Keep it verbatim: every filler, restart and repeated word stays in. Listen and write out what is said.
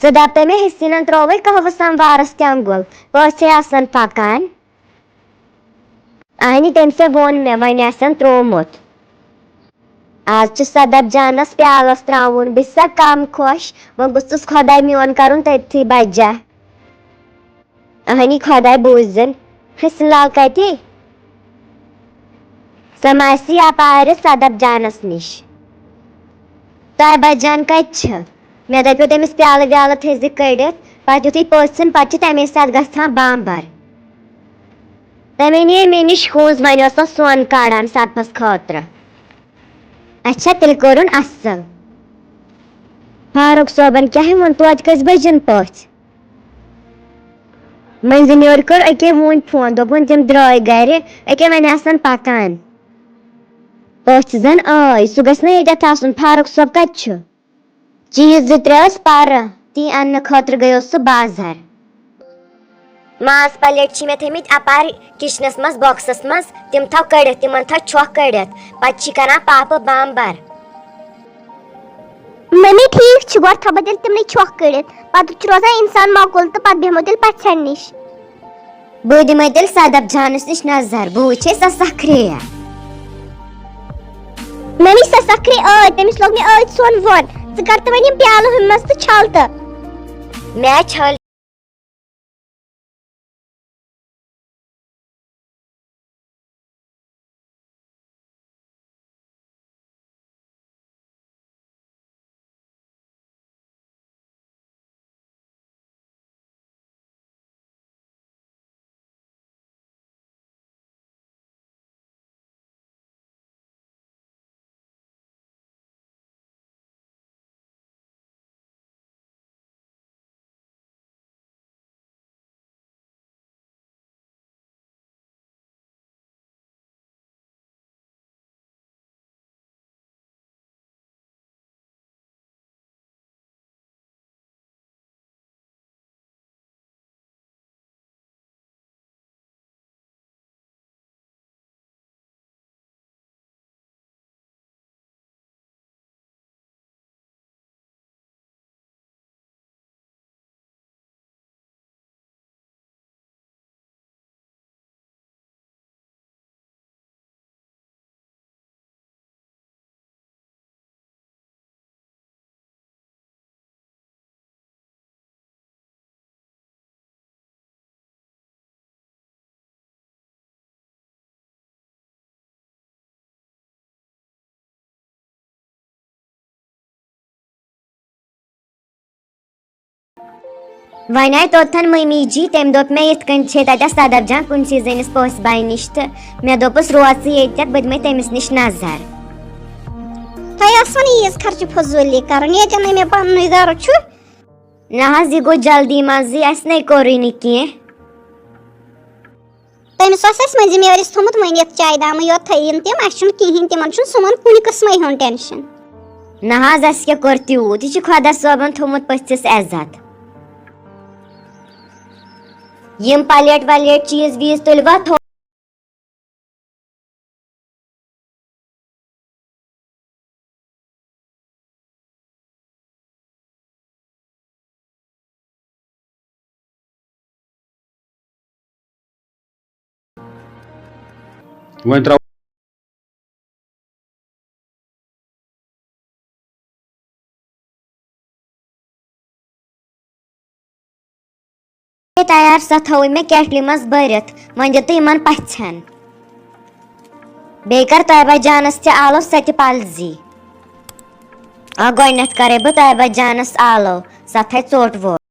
تہٕ دَپ تٔمۍ، "ہے حسیٖنن ترٛووُے قہوٕ سموارس تٮ۪نٛگُل، پٔژھۍ آسن پکان۔" اہنہِ، تٔمۍ سا ووٚن مےٚ، وۄنۍ آسن ترٛوومُت۔ آز چھُ صدف جانس پیالس ترٛاوُن، بہٕ چھسا کم خۄش؟ وۄنۍ گوٚژھُس خۄداے میون کرُن تٔتھی بجا۔ اہنی خۄداے بوٗزِن، حسن لال کتہِ؟ سۄ ماسی اپارِ صدف جانس نِش۔ طیبہ جان کتہِ چھِ؟ مےٚ دپیو تٔمِس پیالہٕ ویالہٕ تھٲیزِ کٔڑِتھ، پتہٕ یُتھُے پٔژھۍ یِن، پتہٕ چھِ تمے ساتہٕ گژھان بامبر۔ تمے نِیے مےٚ نِش کُنٛز، وۄنۍ ٲس سۄ سۄن کڑان صدفس خٲطرٕ۔ اچھا، تیٚلہِ کوٚرُن اصل۔ فاروق صٲبن کیٛاہ ووٚن توتہِ کٔژِ بجہِ یِن پٔژھۍ؟ مٔنٛزِم یورٕ کٔر أکے وُنۍ فون، دوٚپُن تِم درٛاے گرِ، أکے وۄنۍ آسن پکان۔ پٔژھۍ زن آے، سُہ گژھِ نہ ییٚتٮ۪تھ آسُن، فاروق صٲب کتہِ چھُ؟ چیٖز زٕ ترٛےٚ ٲسۍ پرٕ، تی اننہٕ خٲطرٕ گٔیوس سُہ بازر۔ ماز پلیٹ چھِ مےٚ تھٲیمٕتۍ اپارِ کچنس منٛز، باکسس منٛز، تِم تھاو کٔڑِتھ، تِمن تھاو چھۄکھ کٔڑِتھ، پتہٕ چھی کران پاپہٕ بامبر۔ ممی، ٹھیٖک چھُ، گۄڈٕ تھاوٕ بہٕ تیٚلہِ تِمنٕے چھۄکھ کٔڑِتھ، پتہٕ چھُ روزان اِنسان مۄکُل تہٕ پتہٕ بیٚہمو تیٚلہِ پژھٮ۪ن نِش۔ بہٕ دِمے تیٚلہِ صدف جانس نِش نظر، بہٕ وٕچھے سۄ سکھرے۔ ممی، سۄ سکھرے ٲدۍ، تٔمِس لوٚگ مےٚ ٲدۍ سۄن وۄن۔ ژٕ کر تہٕ وۄنۍ یِم پیالہٕ ہُمہِ منٛز تہٕ چھل تہٕ۔ مےٚ چھل۔ وۄنۍ آیہِ توٚتتھن مٔمی جی، تٔمۍ دوٚپ مےٚ، "یِتھ کٔنۍ چھے تَتٮ۪س صدف جان کُنسٕے زٔنِس پوسہٕ بایہِ نِش تہٕ مےٚ دوٚپُس، روز ژٕ ییٚتٮ۪تھ، بہٕ دِمے تٔمِس نِش نظر۔" تۄہہِ ٲسوٕ نہٕ ییٖژ خرچہٕ فضوٗلی کَرٕنۍ، ییٚتٮ۪ن نہٕ مےٚ پَننُے گَرٕ چھُ۔ نہ حظ، یہِ گوٚو جلدی منٛزٕے، اَسہِ نے کوٚرُے نہٕ کینٛہہ۔ تٔمِس اوس اَسہِ مٔنٛزِم یٲرِس تھوٚمُت ؤنِتھ، چایہِ دامہٕ یوت تھٲیِن تِم، اَسہِ چھُنہٕ کِہیٖنۍ، تِمَن چھُنہٕ سُمَن کُنہِ قٕسمٕے ہیوٚن ٹٮ۪نشَن۔ نہ حظ، اَسہِ کیٛاہ کوٚر تیوٗت؟ یہِ چھُ خۄدا صٲبَن تھوٚمُت پٔژھِس عزت۔ یِم پلیٹ ولیٹ چیٖز ویٖز تُلوا تھو-، وۄنۍ ترٛاو۔ تیار، سۄ تھٲوٕے مےٚ کیٹلہِ منٛز بٔرِتھ، وۄنۍ دِ تہٕ یِمن پژھٮ۪ن۔ بیٚیہِ کر طیبہ جانس تہِ آلو، سۄ تہِ پلزی۔ آ، گۄڈٕنٮ۪تھ کرے بہٕ طیبہ جانس آلو، سۄ تھایہِ ژوٚٹ ووٚٹ۔